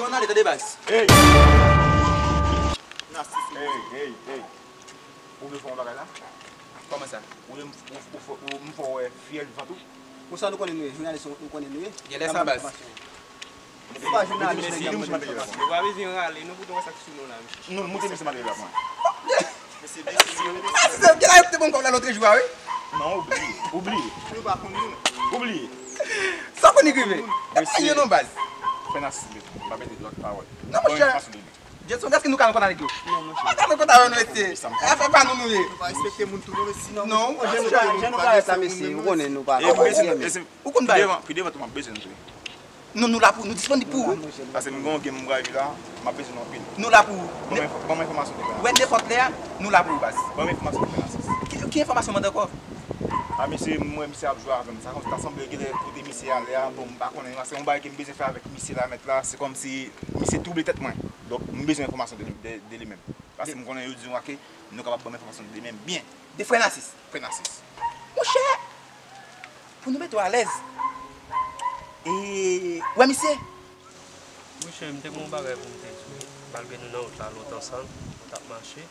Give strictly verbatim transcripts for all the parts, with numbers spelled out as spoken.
Yo, ann ale, tande baz. Hey! Hey, hey, hey. Ou vle fè yon bagay la? Kòman sa? Ou vle m, ou, ou, ou, m fè w wè fyèl vant ou? Ou sa nou konnen nou ye, jounalis nou konnen nou ye. Genlè sa baz. Nou pa jounalis, mesye, nou pa bezwen rale nou pou nou wè sa k sou nou la, mesye. Nou, moute mesye materyèl la pou mwen. Mesye, mesye, mesye. Genlè yo te ban m kòb la lòt jou a, wi. Non, ou bliye, ou bliye. Nou pa konn nou. Ou bliye. Sa konn rive. Mesye, non baz. Fè n asile, m pa pèdi lòt pawòl. Non, monchè. Jetson, èske nou ka nan kontak avèk yo? Non, monchè. Pa ka nan kontak avèk nou, mesye. Afè pa nou nou ye. Nou pa respekte moun tou, non, mesye. Non, jan nou ka, jan nou ka rete la, mesye, ou konnen nou pa, e, pa mesye, mesye, ou konn bagay. Pi devan, pi devan tou, m ap bezwen nou tou. Nou, nou la pou, nou disponib pou ou. Paske m gen yon game m pral jwe la, m ap bezwen nou anpil. Nou la pou ou. Ban m enfò-, ban m enfòmasyon demen. Wè, nenpòt lè a, nou la pou ou, baz. Ban m enfòmasyon demen, atis. Ki, ki enfòmasyon mande ankò? A, mesye, m wè misye ap jwe avè m. Sa, sa sanble genlè kote misye ale a, bon, m pa konnen, se yon bagay ke m bezwen fè avèk misye la, mèt la, se kòmsi misye twouble tèt mwen. Donk, m bezwen enfòmasyon de, de, de li menm. Paske m konnen yo di nou ke nou kapab ban m enfòmasyon de menm byen. De frè Nasis. Frè Nasis. Monchè, pou nou mete w alèz. E, wè misye. Monchè, m te gen yon bagay pou m te di w. Malgre nou nan wout la lontan sa, nou t ap mache.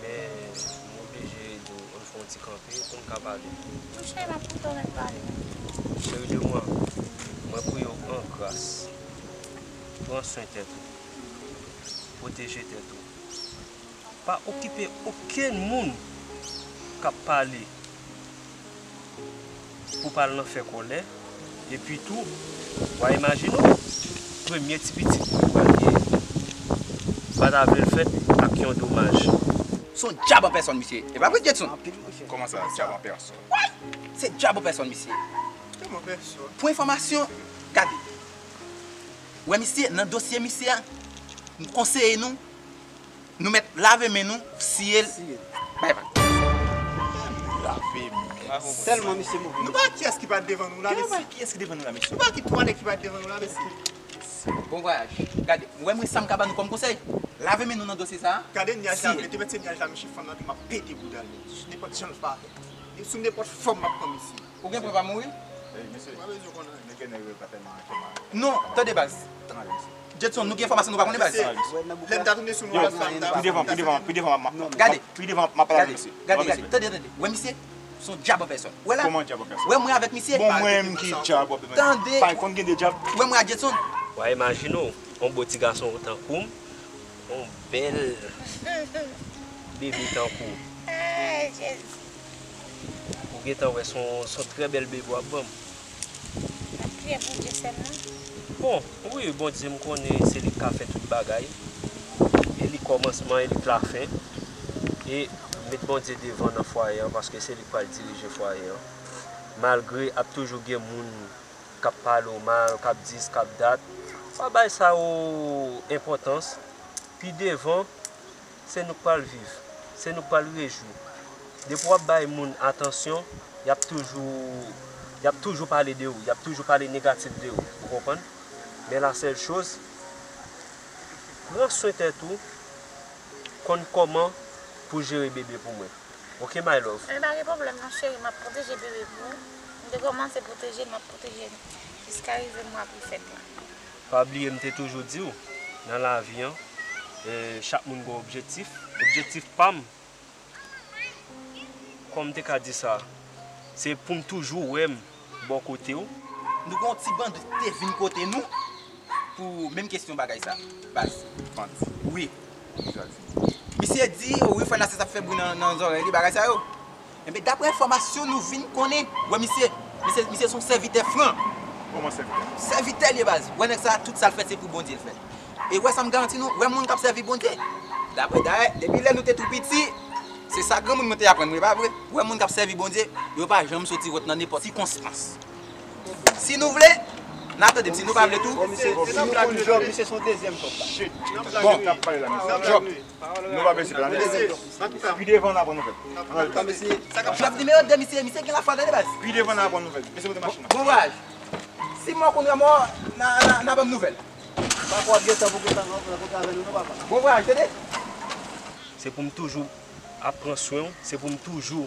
Men, m oblije di w, ann fè yon ti kanpe pou n ka pale. Monchè, m ap koute w, men pale. Cheri de mwa, mwen priye w an gras. Pran swen tèt ou. Pwoteje tèt ou. Pa okipe okenn moun k ap pale pou pa al nan fè kòlè. Epi tou, w a imajine w, premye ti pitit ou pral genyen, pa ta vle l fèt ak yon domaj. Se yon dyab an pèsòn, misye. E pa vre, Jetson? Kòman sa, dyab an pèsòn? Wi! Se dyab an pèsòn, misye. Dyab an pèsòn. Pou enfòmasyon, gade. Wè, misye, nan dosye misye a, m konseye nou, nou mèt lave men nou, siye l, bay vag. Lave men. Tèlman misye move. Nou pa wè kiyès ki pa t devan nou la, mesye? Nou pa wè kiyès ki devan nou la, mesye? Nou pa wè ki twa nèg ki pa t devan nou la, mesye? Bon vwayaj. Gade, ou wè mwen sa m ka ba nou kòm konsèy? Lave men nou nan dosye sa a. Gade nyaj la, siye l. Mete, mete nyaj la, mesye, fanm nan di m ap pete bouda l, mesye. Nenpòt jan l fè avè m. E sou nenpòt fòm m ap pran misye. Ou gen pwen pa mouri? Ey, mesye, nèg yo pa tèlman anchè mal. Non, tande baz. Jetson, nou gen enfòmasyon nou pa konnen baz. Lè m ta tounen sou nou, pi devan, pi devan, pi devan, m ap, gade, pi devan, m ap pale avèk misye. Gade, gade, tande, tande. Wè misye, se yon dyab an pèsòn. Wè la. Kòman dyab an pèsòn? Wè mwen avèk misye. Bon, mwen menm ki dyab an pèsòn? Tande. Pa konn gen de dyab. Wè mwen ak Jetson. W a imajine w, yon bo ti gason tankou m, yon bèl bebe tankou w. Ay, Jezi. Ou gentan wè se yon, se yon trè bèl bebe w ap ban m. M ap priye Bondye sèlman. Bon, wi, Bondye, m konnen se li k ka fè tout bagay. E li kòmansman, e li k lafen. E met Bondye devan nan fwaye an, paske se li k pral dirije fwaye an. Malgre ap toujou gen moun k ap pale w mal, k ap dis, k ap dat, pa bay sa yo enpòtans. Pi devan, se nou k pral viv, se nou k pral rejwi. Depi w ap bay moun atansyon, y ap toujou, y ap toujou pale de ou, y ap toujou pale negatif de ou, ou konprann? Men la sèl choz, pran swen tèt ou, konn kòman pou jere bebe pou mwen. Ok, my love. Men pa gen pwoblèm non, cheri, m ap pwoteje bebe pou ou. M te kòmanse pwoteje l, m ap pwoteje l jiska rive mwa pou l fèt la. Pa bliye m te toujou di w, nan lavi an, eh, chak moun gen objektif. Objektif pa m, kòman m te ka di sa, se pou m toujou wè m bò kote w. Nou gen yon ti bandi te vin kote nou pou menm kesyon bagay sa, baz. Bandi? Wi. Misye di, wi, frè Nasis ap fè bri nan, nan zòrèy li, bagay sa yo. Enben, daprè enfòmasyon nou vin konnen, wè misye, Misye, misye se yon sèvitè fran. Kòman sèvitè? Sèvitè l ye baz. Wè nèg sa, tout sa l fè se pou Bondye l fè. E wè sa m garanti nou, wè moun k ap sèvi Bondye. Dapre dayè, depi lè nou te tou piti, se sa granmoun mwen te aprann mwen, pa vre? Wè moun k ap sèvi Bondye, yo pa janm soti wont nan nenpòt sikonstans. Si nou vle, n a tande m, si nou pa vle tou. Bon, misye, si nou pran Job, misye se yon dezyèm Job la. Bon, Job. Nou pa bezwen pale. Pi devan n a pran nouvèl. Job nimewo de, misye, misye gen lafwa, tande baz. Pi devan n a pran nouvèl. Mesye, moute machin nan. Bon vwayaj. Si mò konn wè mò, n a, n a, n a ban m nouvèl. Papa, w ap gen tan pou kontan, kontan avè nou, non, papa. Bon vwayaj, tande. Se pou m toujou ap pran swen w, se pou m toujou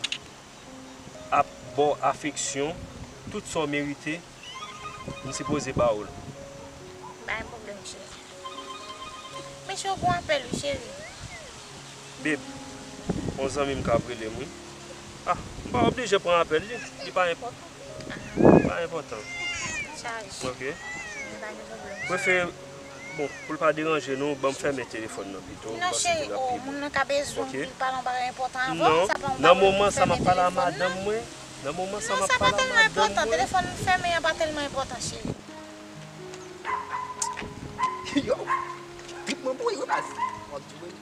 ap ba w afeksyon, tout sa w merite, m sipoze ba w l. Pa gen pwoblèm, cheri. Mesye, w gon apèl, wi, cheri. Babe, yon zanmi m k ap rele m, wi. Ah, m pa oblije pran apèl li, li pa enpòtan. Li pa enpòtan. Chaje. Ok. Pa gen pwoblèm. Prefere Bon, pou l pa deranje nou, ban m fèmen telefòn nan pito. Non, cheri, oh, moun nan ka bezwen w pou l pale yon bagay enpòtan avè w, sa pa yon bagay pou fèmen telefòn nan. Non, nan moman sa m ap pale a madanm mwen. Nan moman sa m ap pale a madanm mwen. Non, sa pa tèlman enpòtan. Telefòn fèmen an pa tèlman enpòtan, cheri. Yo, trip mwen bouyi wi baz. W ap di wi.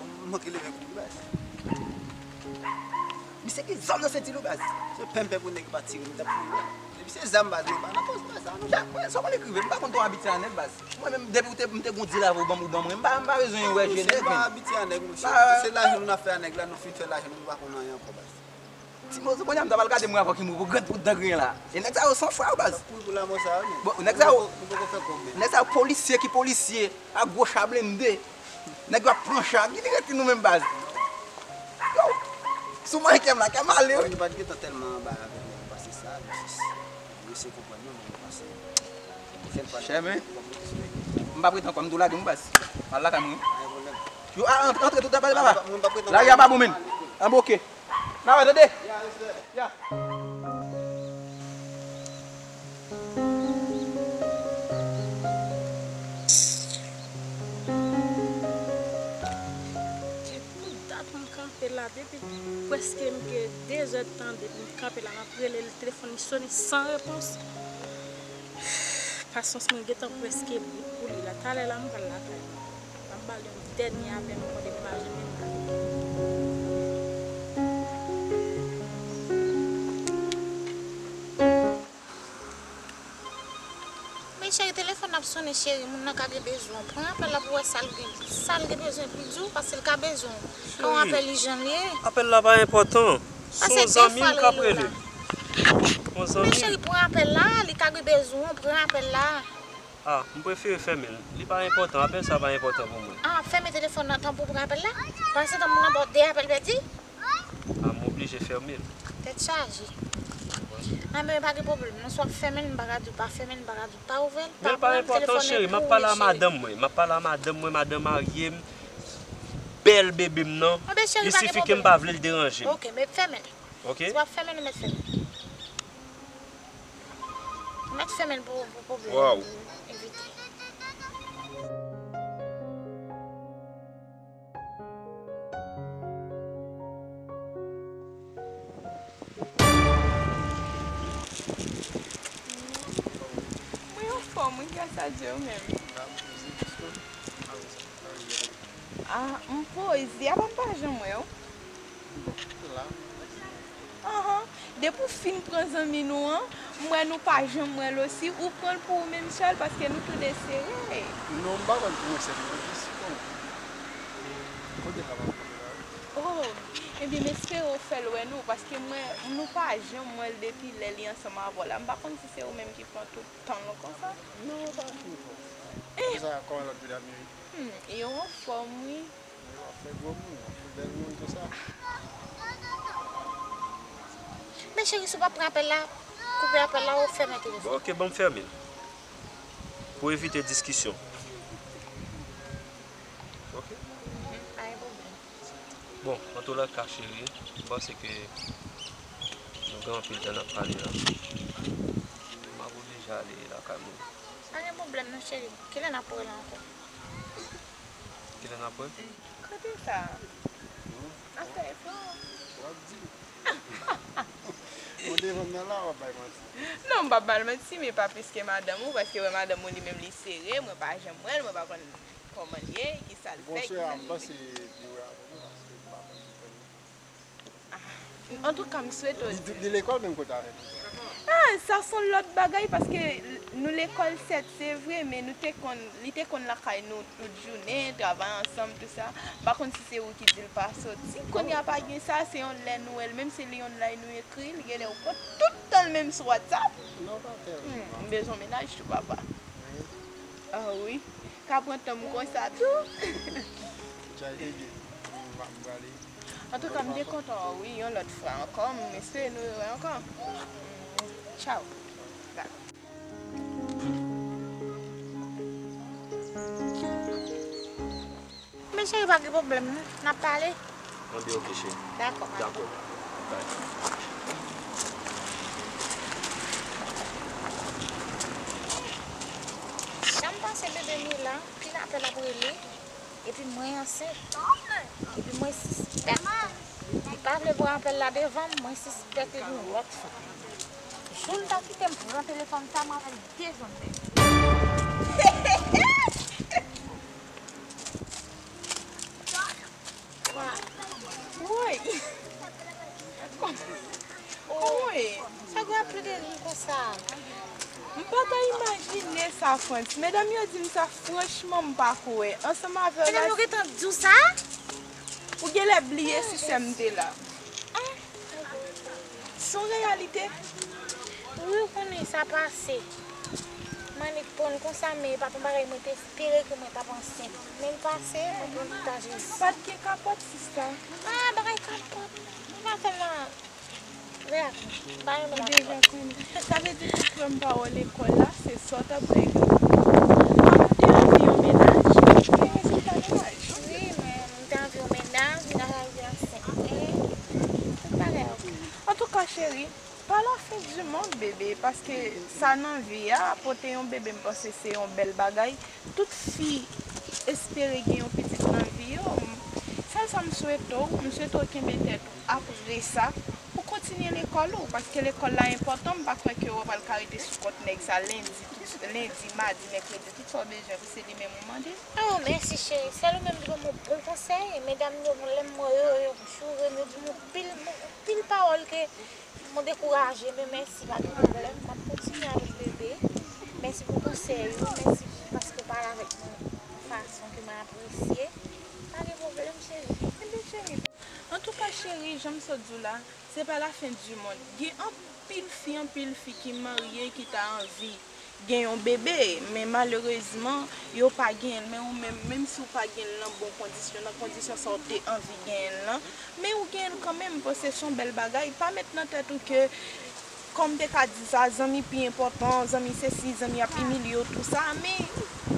Bon, m manke leve kou wi baz. Misye gen zam nan senti l wi baz. Se penpen pou nèg pa tire m, m t ap tire l. Depi se zam baz, mwen pa nan koz baz sa, non. Jak, mwen, sa w konn ekrive, m pa konn twò abitye a nèg baz. Mwen menm, depi w te, m te gon dil avè w, ban m ou ban mwen, m pa, m pa bezwen wè je nèg. Se pa abitye a nèg, monchè. Se lajan nou n ap fè a nèg la, nou fin fè lajan nou, nou pa konn anyen ankò baz. Ti mozo, kounye a m ta pral gade mwen avè w ki mo pou grenn pou dan griyen la. E nèg sa yo san fwa wi baz. Kouri pou lanmò sa yo, non. Bon, nèg sa yo, nou poko fè kòb, men. Nèg sa yo polisye ki polisye, ak gwo cha blende. Nèg yo ap pran cha, ki li rete nou menm baz. Yo, sou manyen kè m la, kè m ale wi. Nou pa t gentan tèlman anba avè nèg pase sa, men sis. Mesye konprann nou, men nou pase. Pwochèn fwa, chè, men, m p ap ret ankò, m tou lage m wi baz. M al lakay mwen wi. Pa gen pwoblèm. Yo, a, antre, antre, tout apèl papa. Lari a pa bon, men. Anboke. N a wè, tande. Ya. Depi dat mwen kanpe la, depi prèske m gen de zè tan depi m kanpe la, m ap rele l, telefòn li sone san repons. Pasyans mwen gentan prèske bout pou li la. Talè la, m pral lakay mwen. M ap ba l yon dènye apèl ankò depi m al jwenn li m lakay. Men cheri, telefòn nan ap sonnen, cheri, moun nan ka gen bezwen w. Pran apèl la pou w wè sa l gen, sa l gen bezwen pou l di w, paske l ka bezwen w. Kan yon apèl ijan l ye. Apèl la pa enpòtan. Se yon zanmi m k ap rele. Yon zanmi m. Men cheri, pran apèl la, li ka gen bezwen w, pran apèl la. Ah, m prefere fèmen l. Li pa enpòtan, apèl sa pa enpòtan pou mwen. Ah, fèmen telefòn nan tanpri w pran apèl la? Pandan se tan moun nan ba w de apèl pèdi? Ah, m oblije fèmen l. Tèt chaje. Ah, men pa gen pwoblèm. Non, swa w fèmen l, m pa ka di w pa fèmen l, m pa ka di w pa ouvè l, pa pran l, telefòn nan pou ou li ye, cheri. Men l pa enpòtan, m ap pale a madanm mwen. M ap pale a madanm mwen, madanm marye m. Bèl bebe m nan. Li sifi ke m pa vle l deranje m. Ok, men fèmen l. Ok? Si w ap fèmen l, ou mèt fèmen l. Ou mèt fèmen l pou, pou pwoblèm nan evite. Mwen anfòm wi, gras a Dye, ou menm? Ah, m poze, apa m pa janm wè w? Anhan. Depi w fin pran zanmi nou an, m wè nou pa janm wè l osi, ou pran l pou ou menm sèl, paske nou toude sere. Non, m pa pran l pou mwen sèl, non, jis, bon. Kote l ap ap kanpe la? Oh, ebyen, m espere w fè l wè nou, paske mwen, nou pa janm wè l depi lè li ansanm avè w la. M pa konn si se ou menm ki pran tout tan l konsa. Non, pa fin konsa. Eh. Konsa, kòman lòt medam yo ye? Hmm, yo anfòm, wi. Yo ap fè gwo moun, ap fè bèl moun, tout sa. Men cheri, si w pa pran apèl la, koupe apèl la ou fèmen telefòn. Bon, ok, ban m fèmen l. Pou evite diskisyon. Ok? Mhm, pa gen pwoblèm. Bon, antoulèka, cheri, m panse ke nou gen anpil tan n ap pale la. M ap oblije ale lakay mwen. Pa gen pwoblèm non, cheri. Kilè n ap wè la ankò? Kilè n ap wè? Kote sa? Hmm? Afè efò. W ap di. Ou devan m nan la, w ap bay manti. Non, m p ap ba l manti, men pa plis ke madanm ou, paske wè madanm ou li menm li sere, mwen pa janm wè l, mwen pa konn kòman l ye, kisa l fè, kisa l mete. Antouka, m swete w di. Li lekòl menm kote avè m. Ah, sa se yon lòt bagay, paske nou lekòl sèt, se vre, men nou te konn, li te konn lakay nou tout jounen, travay ansanm, tou sa. M pa konn si se ou ki di l pa soti. Kounye a pa gen sa, se yon lè nou wè l, menm si li online nou ekri, li genlè ou pran tout tan l menm sou WhatsApp. Non, pa tèlman. Hmm, m bezwen yon mennaj tou, papa. Ah wi, ka pran tan m konsa tou. Chay lege, m prale. Antouka, m te kontan wè w wi, yon lòt fwa ankò, m espere nou rewè ankò. Tchaw. Bye. Men cheri, pa gen pwoblèm non, n ap pale. Anben ok cheri. Dakò. Dakò. Bye. Jan m panse bebe Mila, ki n apèl ap rele, epi mwen ansent. Epi mwen sispèk tou. Li pa vle pran apèl la devan m, mwen sispèk li gen yon lòt fanm. Jou l ta kite m pran telefòn sa, m ap fè l dezònè. Woy! Woy! Sa gen ap plede ri konsa? M pa ta imajine sa, Frantz. Medam yo di m sa, franchman, m pa kwè. Ansanm avè w la. Medam yo gentan di w sa? Ou genlè bliye si sè m te la. Ah! Se yon reyalite. Wi, ou konnen sa pase. M annik ponn konsa, men e pa t yon bagay mwen te espere ke mwen t ap ansent. Men l pase, mwen pran ta Jezi. Pa t gen kapòt, sista. Ah, bagay kapòt. Mwen pa tèlman. Ou deja konnen. Sa vle di tout premye pawòl lekòl la, se sa w t ap regle. Ou te anvi yon mennaj, ou te anvi yon mennaj. Wi, men m te anvi yon mennaj, mennaj la rive ansent. E tout bagay ok. Antouka, cheri, pa la fin du monde, bebe, paske sa nan vi a, pote yon bebe, m panse se yon bèl bagay. Tout fi espere gen yon pitit nan vi yo. Sèl sa m swete w, m swete w kenbe tèt ou. Apre sa, ou kontinye lekòl ou, paske lekòl la enpòtan, m pa kwè ke w pral ka rete sou kont nèg sa lendi, tout, lendi, madi, mèkredi, tout sa w bezwen, se li menm ou mande. Oh, mèsi cheri, sèl ou menm ki ban m yon bon konsèy, medam yo, lè m wè yo, yo joure m, yo di m yon pil, yon pil pawòl ke m dekouraje, men mèsi, pa gen pwoblèm, m ap kontinye avèk bebe. Mèsi pou konsèy ou, mèsi paske w pale avèk mwen yon fason ke mwen apresye. Pa gen pwoblèm, cheri. Enben, cheri. Antouka, cheri, jan m sot di w la, se pa la fin du monde. Gen anpil fi, anpil fi ki marye, ki ta anvi gen yon bebe, men malerezman, yo pa genyen l. Men ou menm, menm si w pa genyen l nan bon kondisyon, nan kondisyon sa w te anvi genyen l lan, men ou genyen l kanmenm, paske se yon bèl bagay. Pa met nan tèt ou ke kòm te ka di sa, zanmi pi enpòtan, zanmi sesi, zanmi ap imilye w, tou sa, men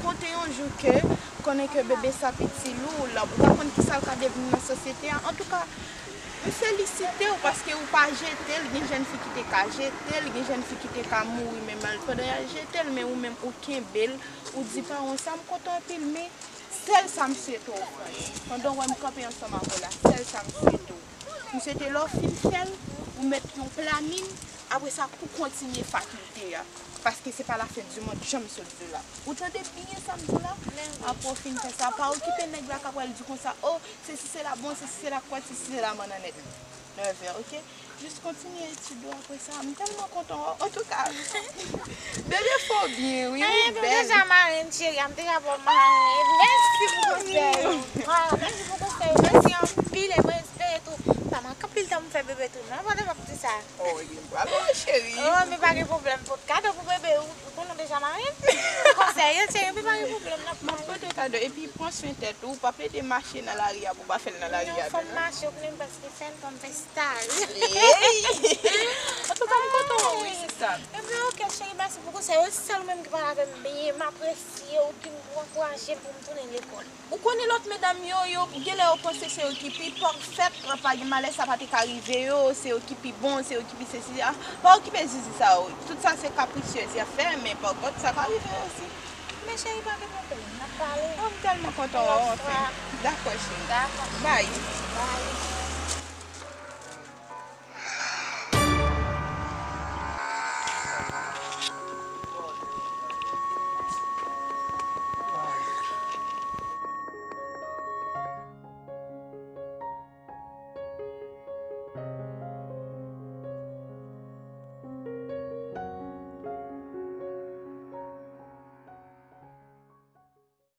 konte yon jou ke konnen ke bebe sa piti lou, l ap, ou pa konn kisa l ka devni nan sosyete a. Antouka, m felisite w paske ou pa jete l, gen jèn fi ki te ka jete l, gen jèn fi ki te ka mouri menm al pandan y al jete l, men ou menm ou kenbe l, ou di pawòl sa, m kontan anpil, men sèl sa m swete w, Frantz, pandan w wè m kanpe ansanm avè w la, sèl sa m swete w. M swete lè w fin fè l, ou mèt yon planin, apre sa pou kontinye fakilte a. Paske se pa la fin du monde, jan m sot di w la. Ou tande byen sa m di w la? Apre w fin fè sa, pa okipe nèg la k ap pral di konsa, o, sesi sela, bon, sesi sela, kwat, sesi sela, mannannèt. Nève, ok? Jis kontinye etid ou apre sa. M tèlman kontan wè w. Antouka, bebe fè w byen, wi, ou bèl. Deja marenn, cheri, a m deja ba w marenn. Mèsi pou konsèy ou. Waw, mèsi pou konsèy ou. Mèsi anpil, e mwen espere tou. Pa manke anpil tan pou m fè bebe tou, non, pandan m ap di sa. Oh, li pral wè, cheri. Oh, men pa gen pwoblèm, pot kado pou bebe, ou, ou konnen w deja marenn. Konsèy yo, cheri, men pa gen pwoblèm, n ap pale. M ap pote kado, epi pran swen tèt ou, pa plede mache nan lari a pou w pa fè l nan lari a tou. Non, fò m mache, ou konnen m prèske fè l, fò m fè staj. Ey! Antouka, m kontan wè w, wi, sista. Ebyen, ok, cheri, mèsi pou konsèy yo, se sèl ou menm ki pale avè m byen, m apresye w, ki ankouraje m pou m tounen lekòl. Ou konnen lòt medam yo, yo genlè yo panse se yo ki pi pafèt, pa gen malè sa pa te ka rive yo, se yo ki pi bon, se yo ki pi sesi. Ah, pa okipe zizi sa yo. Tout sa se kaprisyèz y ap fè, men pa kont sa ka rive yo osi. Men cheri, pa gen pwoblèm, n ap pale. Ah, m tèlman kontan wè w anfen. Dakò, cheri. Dakò. Bye. Bye.